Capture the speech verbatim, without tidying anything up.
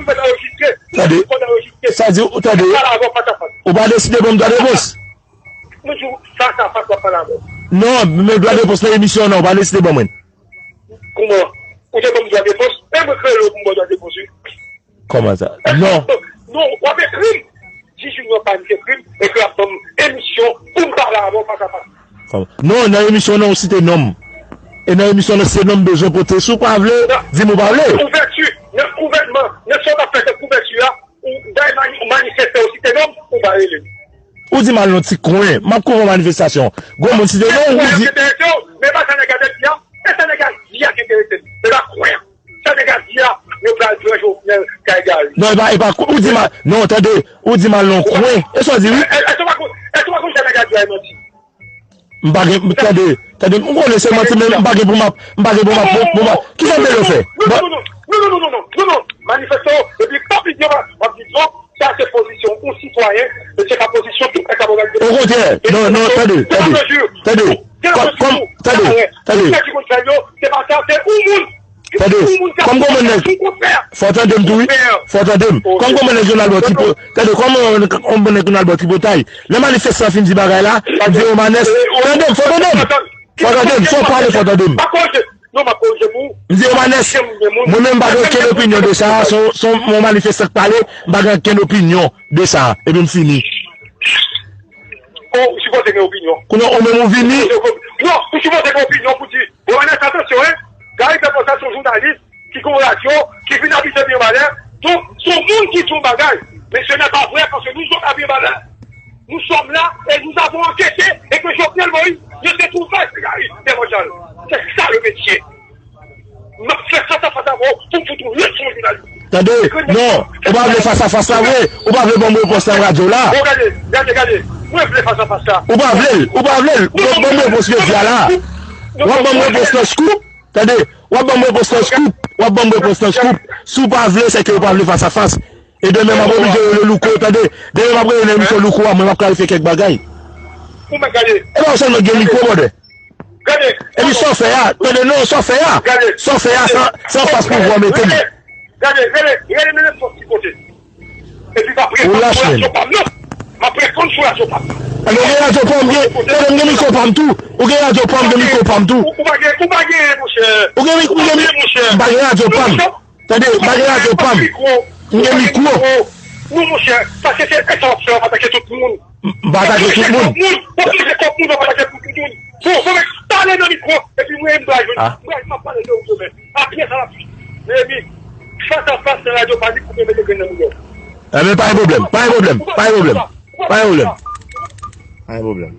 Kòd anrejistre. Tande. Kòd anrejistre. Sa di, tande. Pale avè w fas a fas. Ou pa deside ban m dwa de repons. Mwen di w, fas a fas w ap pale avè m. Non, men dwa de repons nan emisyon nan, ou pa deside ban mwen. Kòman? Ou te ban m dwa de repons? E mwen kreye w pou m ba w dwa de repons, wi. Kòman sa? Non. Non, w ap ekri m. Di Junior pa niche krim, epi w ap ban m emisyon pou m pale avè w fas a fas. Kòman? Non, nan emisyon nan, ou site non m. E nan emisyon nan, se non m bezwen pote. Si w pa vle, di m ou pa vle. Ouvèti, nan gouvènman, nan sa w t ap fè nan kouvèti a, ou bay mani-, ou manifeste, ou site non m, ou pa rele m. Ou di m al nan ti kwen, m ap kouvri yon manifestasyon. Gwo moun site non m, ou di. Men pa sa nèg la te di a, e sa nèg la di a ki enterese m. Se pa kwen an. Sa nèg la di a, yo pral pran Jovenel kay Gary. Non, e pa, e pa, ou di m al, non, tande, ou di m al nan yon kwen. E sa w di, wi. Èske w pa konn, èske w pa konn sa nèg la di a e manti? M pa gen, tande, tande, m konnen se manti, men m pa gen pou m ap, m pa gen pou m ap, pou, pou m ap, ki sa m te dwe fè? Non, non, non, non, non, non, non, non, non, non, non, manifeste w, epi pa bliye, w ap di, non, sa se pozisyon yon sitwayen, men se pa pozisyon tout nèg k ap òganize. Okontrè, non, non, tande, tande, tande, kòm, kòm, tande, tande. Se pa sa, se yon moun. Tande, kòm gwo moun nèg, fò w tande m tou, wi. Fò w tande m. Kòm gwo moun nèg Jounal Bò Tripotay, tande, kòm gwo moun nèg Jounal Bò Tripotay, lè manifestan an fin di bagay la, m di Romanes, tande m, fò w tande m. Fò w tande m, fò w pale, fò w tande m. Non, m ap korije pou ou. M di Romanes, mwen menm m pa gen okenn opinyon de sa, se yon, se yon manifestan k pale, m pa gen okenn opinyon de sa, epi m fini. Ou sipoze gen opinyon. Kounye a, ou menm ou vini. Non, ou sipoze gen opinyon pou di, Romanes, atansyon, en. Gary Bertrand, se yon jounalis ki gen yon radyo, ki vin abite Mibalè. Donk, se yon moun ki di yon bagay. Men se nè pa vrè, paske nou sot a Mibalè. Nous sommes là et nous avons enquêté et que Jovenel Moïse ne se trouve pas chez Gary Bertrand. C'est ça le métier. M ap fè fas a fas avè w pou m fout ou leson jounalis. Tande, non, ou pa vle fas a fas la vre, ou pa vle ban m repons nan radyo la. Bon, gade, gade, gade, mwen vle fas a fas la. Ou pa vle l, ou pa vle l, ou ap ban m repons jodi a la. W ap ban m repons nan scoop, tande, w ap ban m repons nan scoop, w ap ban m repons nan scoop. Si w pa vle, se ke ou pa vle fas a fas. E demen m ap oblije rele Louko, tande, demen m ap rele nan emisyon Louko a, mwen m ap klarifye kèk bagay. Ou mèt gade. E pa w sèlman gen mikwo, brother. Gade. Epi sa w fè a, tande non, sa w fè a. Gade. Sa w fè a, se, se anfas pouvwa w mete m. Gade, gade, gade nan nenpòt ki kote. Epi m ap reponn sou radyo pa m nan. M ap reponn sou radyo pa m nan. Ou gen radyo pa m, gen, tande m gen mikwo pa m tou. Ou gen radyo pa m, gen mikwo pa m tou. Ou, ou pa gen, ou pa gen, monchè. Ou gen mik-, ou gen mik-, m pa gen radyo pa m. Tande, m pa gen radyo pa m. M gen mikwo. Non, monchè, paske se sa w ap fè, w ap atake tout moun. M pa atake tout moun. Ou atake kòk moun, w ap atake tout moun. Bon, bon, men, pale nan mikwo, epi mwen, m pral jwenn, m pral, m ap pale de ou demen. A pyès a lapli. Jeremi, fas a fas nan radyo pa di koupe mete grenn nan mouda w. Enben, pa gen pwoblèm, pa gen pwoblèm, pa gen pwoblèm, pa gen pwoblèm. Pa gen pwoblèm.